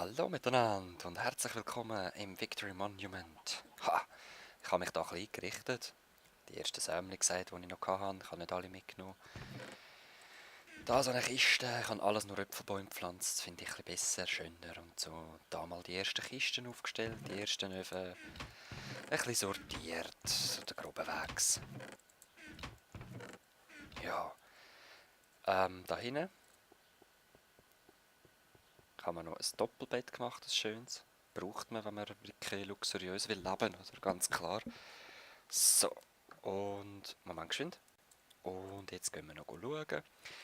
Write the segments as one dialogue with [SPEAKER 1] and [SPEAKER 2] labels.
[SPEAKER 1] Hallo miteinander und herzlich willkommen im Victory Monument. Ha, ich habe mich da ein bisschen eingerichtet. Die ersten Sämli gesagt, die ich noch hatte. Ich habe nicht alle mitgenommen. Da so eine Kiste, ich habe alles nur Äpfelbäume gepflanzt. Das finde ich ein bisschen besser, schöner und so. Da mal die ersten Kisten aufgestellt, die ersten Öfen. Ein bisschen sortiert, so der grobe Wegs. Ja, da hinten haben wir noch ein Doppelbett gemacht, ein schönes. Braucht man, wenn man wirklich luxuriös will leben, oder? Ganz klar. So, und Moment geschwind. Und jetzt gehen wir noch schauen.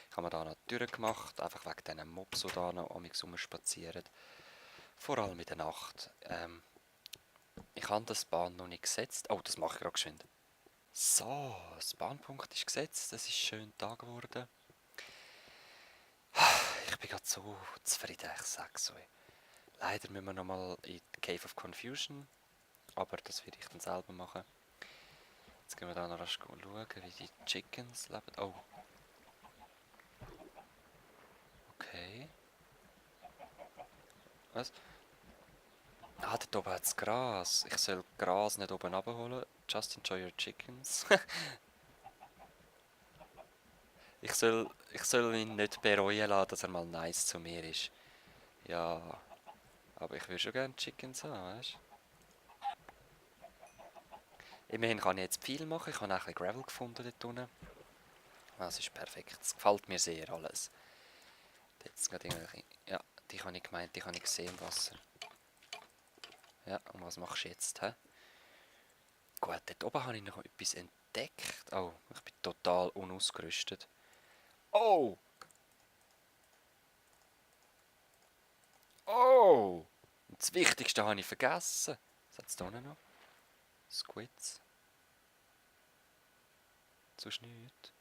[SPEAKER 1] Ich habe mir da noch die Tür gemacht, einfach wegen diesen Mobs, die da noch rumspazieren. Vor allem in der Nacht. Ich habe das Bahn noch nicht gesetzt. Oh, das mache ich gerade geschwind. So, das Bahnpunkt ist gesetzt. Es ist schön Tag geworden. Ich bin gerade so zufrieden, ich sag's euch. Leider müssen wir nochmal in die Cave of Confusion. Aber das werde ich dann selber machen. Jetzt gehen wir da noch rasch schauen, wie die Chickens leben. Oh. Okay. Was? Ah, dort oben hat es Gras. Ich soll Gras nicht oben abholen. Just enjoy your chickens. ich soll ihn nicht bereuen lassen, dass er mal nice zu mir ist. Ja, aber ich würde schon gerne Chickens haben, weißt du? Immerhin kann ich jetzt viel machen. Ich habe auch ein bisschen Gravel gefunden dort unten. Das ist perfekt. Es gefällt mir sehr alles. Jetzt gerade irgendwelche... Ja, die habe ich gemeint, die habe ich gesehen im Wasser. Ja, und was machst du jetzt, hä? Gut, dort oben habe ich noch etwas entdeckt. Oh, ich bin total unausgerüstet. Oh! Oh! Und das Wichtigste habe ich vergessen. Was hat es da noch? Squids. Sonst nichts.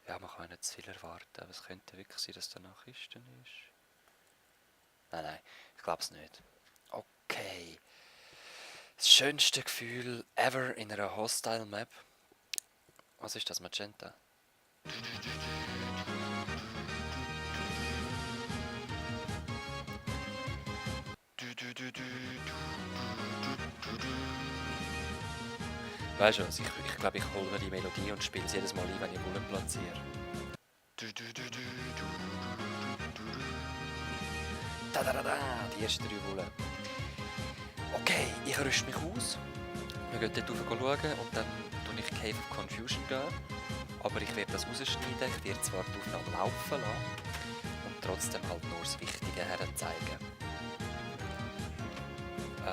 [SPEAKER 1] Ja, man kann nicht zu viel erwarten, aber es könnte wirklich sein, dass da noch Kisten ist. Nein, ich glaube es nicht. Okay. Das schönste Gefühl ever in einer Hostile Map. Was ist das, Magenta? Weißt du was, ich glaube, ich hole mir die Melodie und spiele es jedes Mal ein, wenn ich Bullen platziere. Da da da da, die ersten 3 Bullen. Okay, ich rüste mich aus. Wir gehen dort rauf schauen und dann tue ich Cave of Confusion gehen. Aber ich werde das rausschneiden, ich werde zwar die Aufnahme laufen lassen und trotzdem halt nur das Wichtige herzeigen. Ich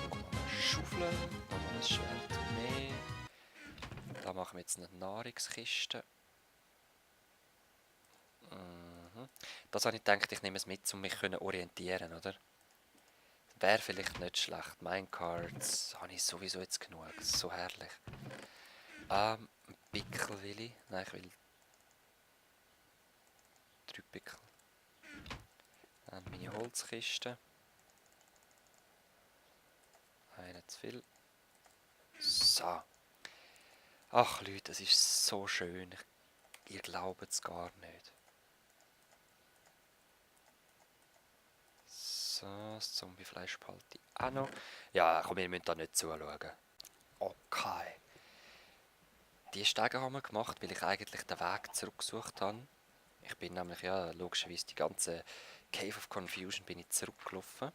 [SPEAKER 1] brauche noch eine Schaufel, nochmal ein Schwert mehr. Da machen wir jetzt eine Nahrungskiste. Das habe ich gedacht, ich nehme es mit, um mich zu orientieren, oder? Wäre vielleicht nicht schlecht. Minecarts habe ich sowieso jetzt genug. So herrlich. Ein Pickel will ich. Nein, ich will 3 Pickel. Dann meine Holzkiste. Eine zu viel. So. Ach Leute, es ist so schön. Ihr glaubt es gar nicht. So, das Zombiefleisch behalte ich auch noch. Ja, komm, ihr müsst da nicht zuschauen. Okay. Die Stege haben wir gemacht, weil ich eigentlich den Weg zurückgesucht habe. Ich bin nämlich, ja, logischerweise die ganze Cave of Confusion bin ich zurückgelaufen.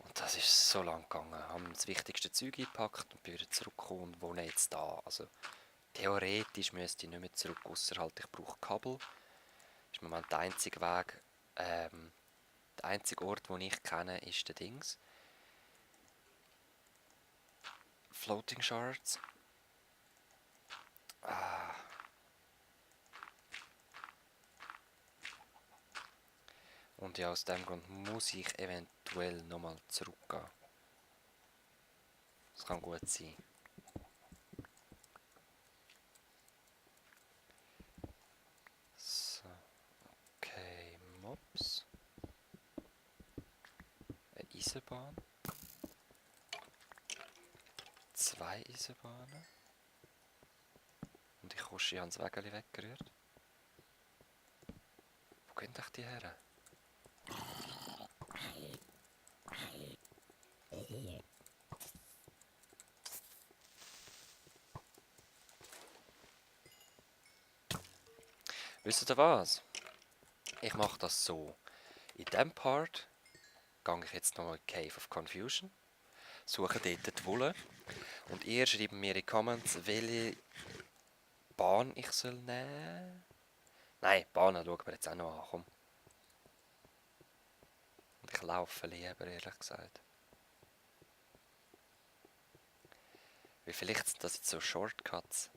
[SPEAKER 1] Und das ist so lang gegangen. Haben das wichtigste Zeug eingepackt und bin wieder zurückgekommen und wohne jetzt da. Also theoretisch müsste ich nicht mehr zurück, ausser halt ich brauche Kabel. Das ist im Moment der einzige Weg. Der einzige Ort, den ich kenne, ist der Dings. Floating Shards. Und ja, aus dem Grund muss ich eventuell nochmal zurückgehen. Das kann gut sein. So, okay, Mobs. Eine Eisenbahn. 2 Eisenbahnen. Und ich hoffe, ich habe das Wägeli weggerührt. Wo gehen doch die her? Wisst ihr was? Ich mache das so. In diesem Part gehe ich jetzt noch in die Cave of Confusion, suche dort die Wolle und ihr schreibt mir in die Comments, welche Bahn ich soll nehmen. Nein, Bahnen schauen wir jetzt auch noch an, komm. Und ich laufe lieber, ehrlich gesagt. Wie vielleicht sind das jetzt so Shortcuts.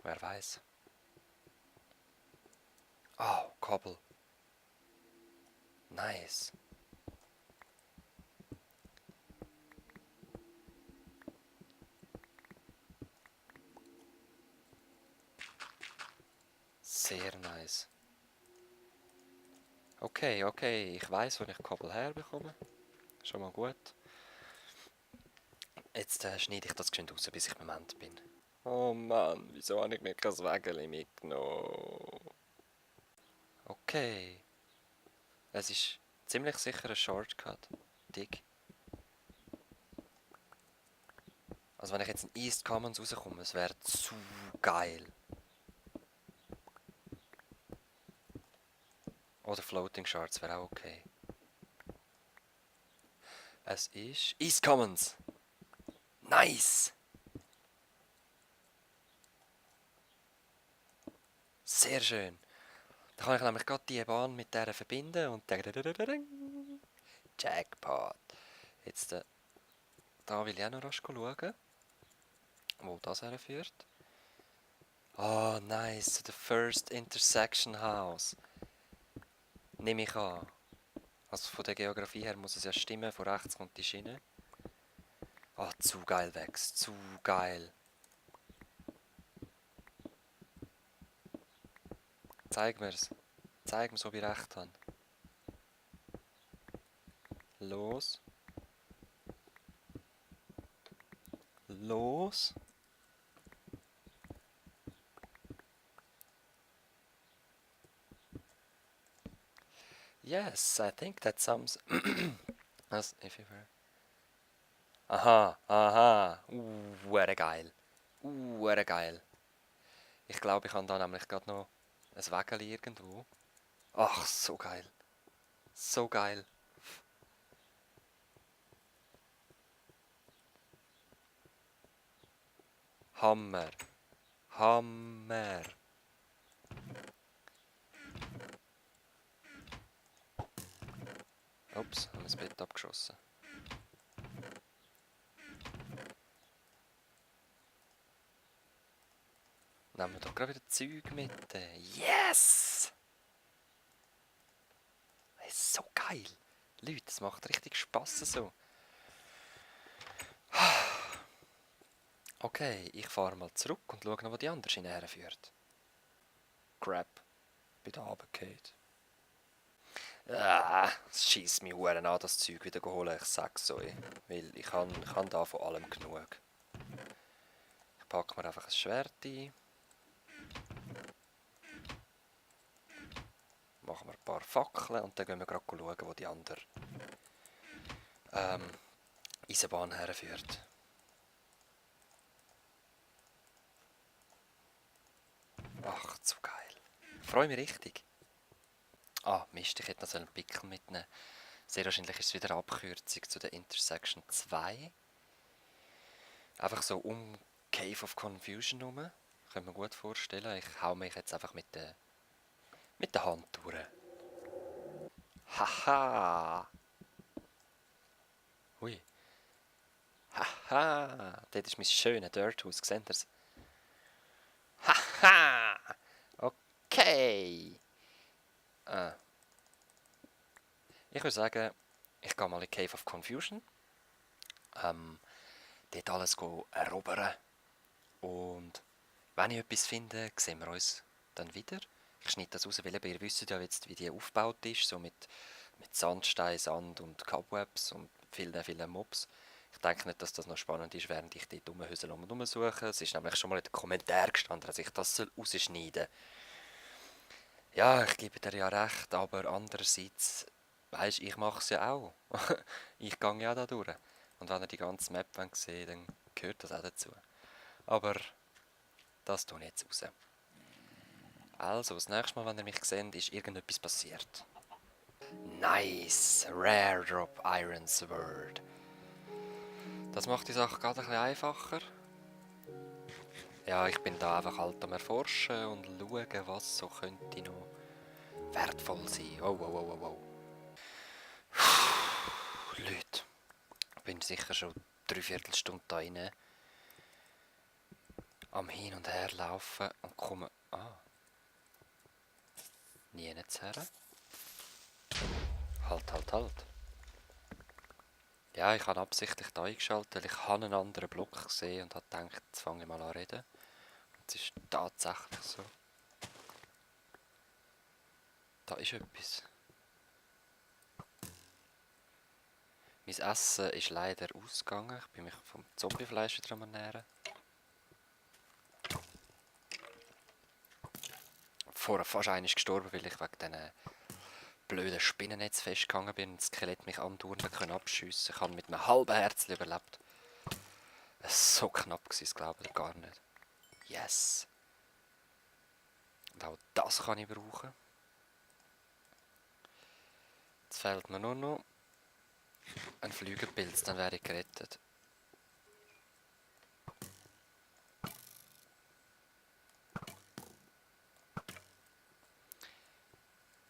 [SPEAKER 1] Wer weiß. Oh, Kobbel. Nice. Sehr nice. Okay, okay, ich weiß, wo ich Kobbel herbekomme. Schon mal gut. Jetzt schneide ich das geschwind raus, bis ich beim Ende bin. Oh Mann, wieso habe ich mir kein Wägeli mitgenommen? Okay. Es ist ziemlich sicher ein Shortcut. Dick. Also wenn ich jetzt in East Commons rauskomme, es wäre zu geil. Oder Floating Shards wäre auch okay. Es ist East Commons. Nice! Sehr schön. Da kann ich nämlich gerade die Bahn mit der verbinden und Jackpot. Jetzt da will ich auch noch rasch schauen, wo das herführt. Oh, nice. The first intersection house. Nehme ich an. Also von der Geografie her muss es ja stimmen. Von rechts kommt die Schiene. Oh, zu geil, Vex. Zu geil. Zeig mir's. Zeig mir's, ob ich recht habe. Los. Los. Yes, I think that sums... as if you were... Aha, aha. Geil. Geil. Ich glaube, ich habe da nämlich gerade noch ein Wägeli irgendwo. Ach, so geil. So geil. Hammer. Hammer. Ups, haben wir das Bett abgeschossen. Nehmen wir doch gerade wieder Zeug mit. Yes! Das ist so geil. Leute, es macht richtig Spass so. Okay, ich fahre mal zurück und schaue noch, wo die andere Schiene herführt. Crap. Bin da runtergefallen. Es scheisst mich verdammt an, das Zeug wieder holen, ich sag's euch. Weil ich kann da von allem genug. Ich packe mir einfach ein Schwert ein. Machen wir ein paar Fackeln und dann gehen wir gerade schauen, wo die andere Eisenbahn herführt. Ach, zu geil. Ich freue mich richtig. Ah, Mist, ich hätte noch so einen Pickel mitnehmen. Sehr wahrscheinlich ist es wieder eine Abkürzung zu der Intersection 2. Einfach so um Cave of Confusion herum. Können wir gut vorstellen. Ich hau mich jetzt einfach mit der Hand durch. Haha! Hui. Haha! Dort ist mein schönes Dirthaus. Seht ihr es? Haha! Okay! Ich würde sagen, ich gehe mal in Cave of Confusion. Dort alles erobern. Und wenn ich etwas finde, sehen wir uns dann wieder. Ich schneide das raus, weil ihr wisst ja jetzt, wie die aufgebaut ist. So mit Sandstein, Sand und Cobwebs und vielen Mobs. Ich denke nicht, dass das noch spannend ist, während ich dort rumhüsel und rumsuche. Es ist nämlich schon mal in den Kommentaren gestanden, dass ich das rausschneiden soll. Ja, ich gebe dir ja recht, aber andererseits, weisst, ich mache es ja auch. Ich gehe ja da durch. Und wenn ihr die ganze Map sehen wollt, dann gehört das auch dazu. Aber das tue ich jetzt raus. Also, das nächste Mal, wenn ihr mich seht, ist irgendetwas passiert. Nice! Rare Drop Iron Sword. Das macht die Sache gerade ein bisschen einfacher. Ja, ich bin da einfach halt am Erforschen und schauen, was so könnte noch wertvoll sein. Oh, oh, oh, oh, oh. Leute, ich bin sicher schon 3/4 Stunde da rein, am Hin- und Herlaufen und komme... Ah, nie nicht her. Halt, halt, halt. Ja, ich habe absichtlich da eingeschaltet, weil ich einen anderen Block gesehen und habe gedacht, jetzt fange ich mal an reden. Und es ist tatsächlich so. Da ist etwas. Mein Essen ist leider ausgegangen. Ich bin mich vom Zombiefleisch wieder am ernähren. Vorher fast einer ist gestorben, weil ich wegen diesen blöden Spinnennetz festgehangen bin und das Skelett mich andauernd abschiessen. Ich habe mit einem halben Herz überlebt. Es war so knapp, das glaubt ihr gar nicht. Yes. Und auch das kann ich brauchen. Jetzt fehlt mir nur noch ein Flügelpilz, dann wäre ich gerettet.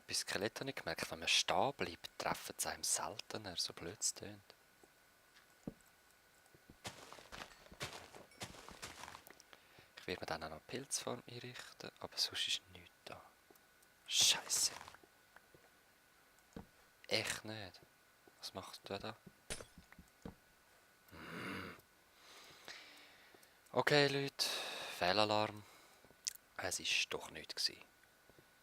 [SPEAKER 1] Bei Skelett habe ich gemerkt, wenn man stehen bleibt, treffen sie einem seltener, so blöd es tönt. Ich werde mir dann auch noch Pilzform einrichten, aber sonst ist nichts da. Scheiße. Echt nicht. Was machst du da? Okay, Leute. Fehlalarm. Es war doch nichts gewesen.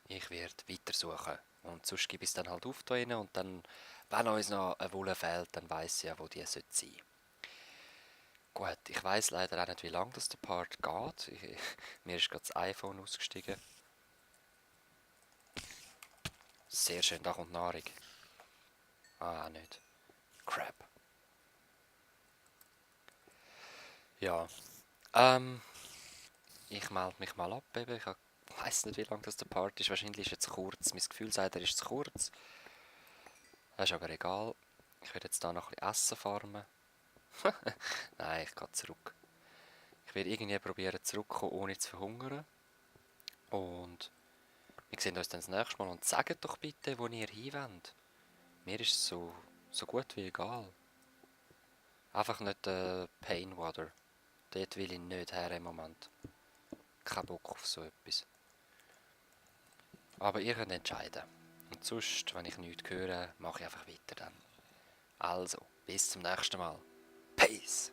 [SPEAKER 1] Ich werde weitersuchen. Und sonst gebe ich es dann halt auf da rein und dann, wenn uns noch eine Wolle fehlt, dann weiss ich ja, wo die sein sollte. Gut, ich weiss leider auch nicht, wie lange das der Part geht. Mir ist gerade das iPhone ausgestiegen. Sehr schön, da kommt Nahrung. Ah, nicht. Crap. Ja. Ich melde mich mal ab, eben. Ich weiss nicht, wie lange das der Part ist. Wahrscheinlich ist er zu kurz. Mein Gefühl sagt, er ist zu kurz. Das ist aber egal. Ich werde jetzt da noch ein bisschen Essen farmen. Nein, ich gehe zurück. Ich werde irgendwie probieren zurückzukommen, ohne zu verhungern. Und wir sehen uns dann das nächste Mal und sagt doch bitte, wo ihr hin wollt. Mir ist es so gut wie egal. Einfach nicht Painwater. Dort will ich nicht her im Moment. Kein Bock auf so etwas. Aber ihr könnt entscheiden. Und sonst, wenn ich nichts höre, mache ich einfach weiter dann. Also, bis zum nächsten Mal. Peace!